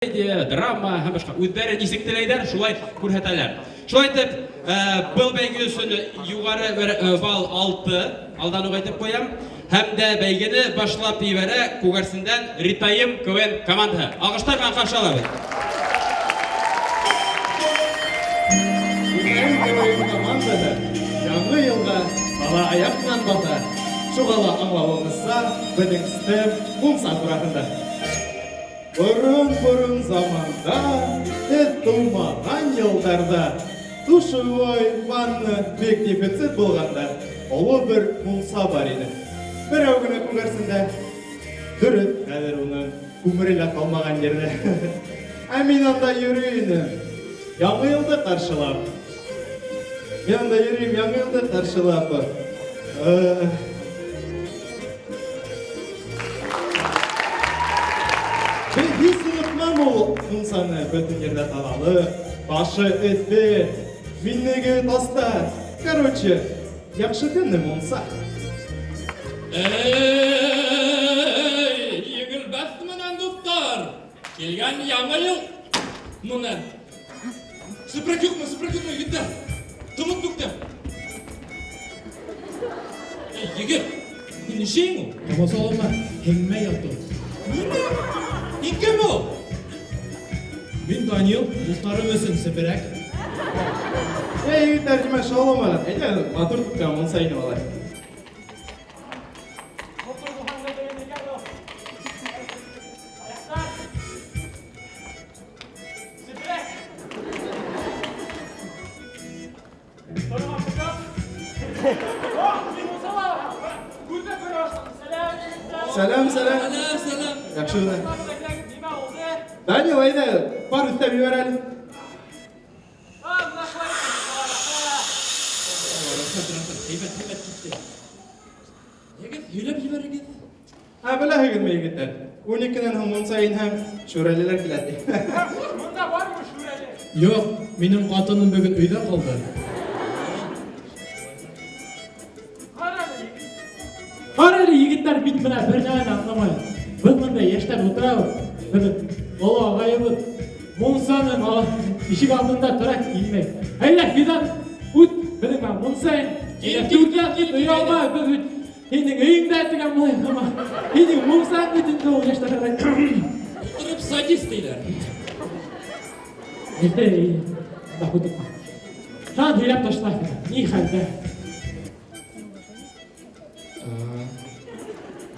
Комедия, драма һәм башка. Үзләре ничек теләйләр, шулай күрһәтәләр. Шулай итеп, был бәйге өчен югары бер балл 6, алдан ук әйтеп куям. Һәм дә бәйгене башлап җибәрә Күгәрсендән Ритаем КВН командасы. Алкышлар белән каршы алабыз. Ритаем КВН командасы Яңа елга бала аяк белән баса. Шуга ла аңлавыгызча, безнең стенд мунча турасында. Борын-борын заманда, сез тумаган елларда, душевой, ванна бик дефицит булганда, олы бер мунча бар иде. Берәү генә күгәрсен дә. Дөрес, хәзер уның күмере лә калмаган җирдә. Ә мин анда йөри идем. Яңа елны каршылап. Мин анда йөрим, Яңа елны каршылап. Мин һич онытмам ул мунчаны, бөтен җирдә талалы, башы эте, миннеге таста. Короче, яхшы тәмле мунча. Эй, егербәс менән дуслар! Килгән яңа ел менән! Сепрәк юкмы, сепрәк юкмы, егетләр? Кымыз түктем. Эй, егет, син ничәең ул? Кабаса алма, һеңмә яту. Нимә? Һин кем ул? Мин Данил, дусларым өчен сепрәк. Эй, егетләр, нимә шауламагыз. Әйдә, матур түктем, мунча инде алай. Сәлам, сәлам. Сәлам, сәлам. Яхшы гына. Данил, әйдә, бар өстәп җибәр әле. Рәхмәт, рәхмәт. Әйбәт, әйбәт китте. Егет, һөйләп җибәрегез. Ә беләһегезме, егетләр? Уникедән һуң мунча инһәң, шүрәлеләр килә ди. Монда бармы шүрәле? Юк, минем хатыным бүген өйдә калды. Кара әле, егет. Кара әле, егетләр, мин менә бер нәмәне аңламыйм. Без монда яшьләр утырабыз. Безнең олы агаебыз мунчаның ишек алдында тора, килмәй. Әйдә, Фидан, үт, безнең менә мунча инде. Кил, кил, Түрдә кил, кил, оялма, без бит Һинең өеңдә тегән болай гына. Һинең мунчаң бит инде ул яшьләргә. Утырып садист диләр. Эй, да худыкма. Шан һөйләп ташла. Ни хәлдә?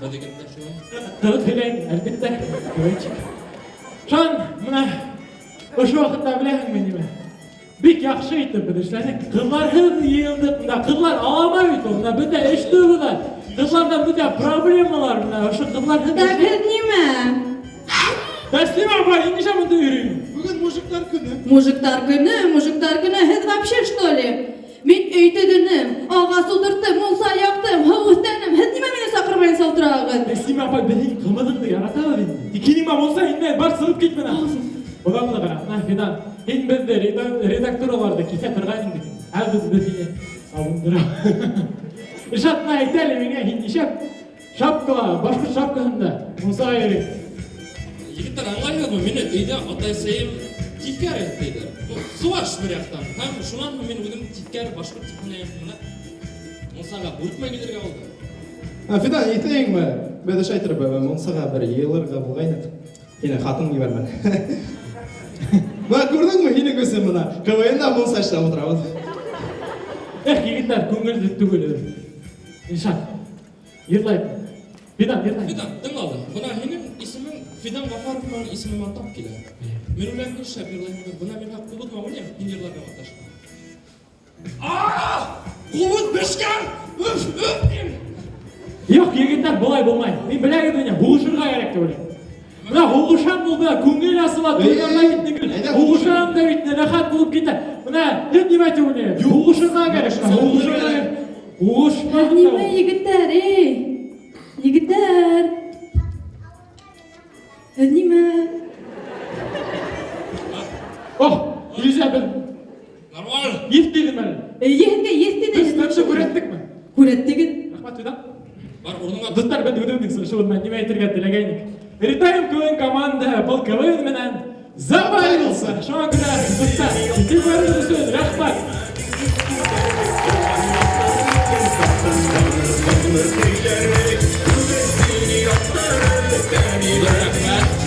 Бәдегендә шулай. Кызык һөйләйм, әлбәттә. Квенчик. Шан, менә ошо вакытта беләһеңме нимә? Бик яхшы итеп без эшләдек. Кызларсыз йыелдык. Менә кызлар алама бит ул. Менә бөтә эш түгел. Кызларда бөтә проблемалар менә ошо кызларсыз. Так, һеҙ нимә? Тәслимә апай, һин нишләп монда йөрисең? Бүген мужиклар көне. Мужиктар көне, мужиктар көне, һеҙ вообще что ли? Мин өй төҙөнөм, ағас ултырттым, мунса яҡтым, һыу өҫтәнем. Һеҙ нимә мине саҡырмайынса ултыраһығыҙ? Тәслимә апай, беҙ һинең ҡымыҙыңды яратабыҙ инде. Тик һинең менән мунса инмәй, бар сығып кит менә. Бына моны ҡара, мына Фидан, һин беҙҙе редактураларҙы киҫә торғайның бит. Хәҙер беҙ һине сабындырабыҙ. Илшат, мына әйт әле миңә, һин нишләп шапкала, башҡорт шапкаһында мунсаға йөрөйһөң? Егетләр, аңлайһығыҙмы, мине өйҙә атай-әсәйем тиҫкәре тиҙәр. Ну, суваш бер яҡтан. Һәм шунан һуң мин үҙем тиҫкәре башҡорт тип һанайым. Менә мунсаға бүртмә килергә булды. Ә, Фидан, иҫләйһеңме? Беҙ ошо әйтеп, мунсаға бер йыйылырға булғайныҡ. Һинең хатын ебәрмәне. Менә күрҙеңме, һинең өсөн бына КВНда мунса эшләп ултырабыҙ. Эх, егетләр, күңелле түгел. Илшат, йырлайыҡ. Фидан, йырлай. Фидан, тыңла әле. Бына һинең исемең Фидан Ғафаров менән исемемә тап килә. Мин уйлайым, һин шәп йырлайһыңдыр. Бына мин һиңә ҡубыҙ уйнайым, һин йырларға маташ. Ҡубыҙ бешкән! Өф, өф, тим. Юҡ, егетләр, былай булмай. Мин беләгеҙ мине, һуғышырға кәрәк тип уйлайым. Менә һуғышам булды, күңел асыла, туйҙырмай бит күңел. Һуғышам да бит, рәхәт булып китә. Менә һеҙ нимә тип уйлайһығыҙ? Һуғышырға кәрәк, һуғышырға кәрәк. Һуғышмаһаң да Нимә, егеттәр, эй? Егеттәр! Һеҙ нимә? Ох, Илүзә, беҙ Нормально. еҫ тейҙеме әле? Эйе, һеҙгә еҫ тейҙе. Беҙ стендты күрһәттекме? Күрһәттегеҙ. Рәхмәт, Фидан. Бар, урыныңа Дуҫтар, беҙ үҙебеҙҙең сығышыбыҙ менән нимә әйтергә теләгәйнек? Ритайм КВН команда был КВН менән булса. Шуңа күрә, дуҫтар, игътибарығыҙ өсөн рәхмәт. Рәхмәт.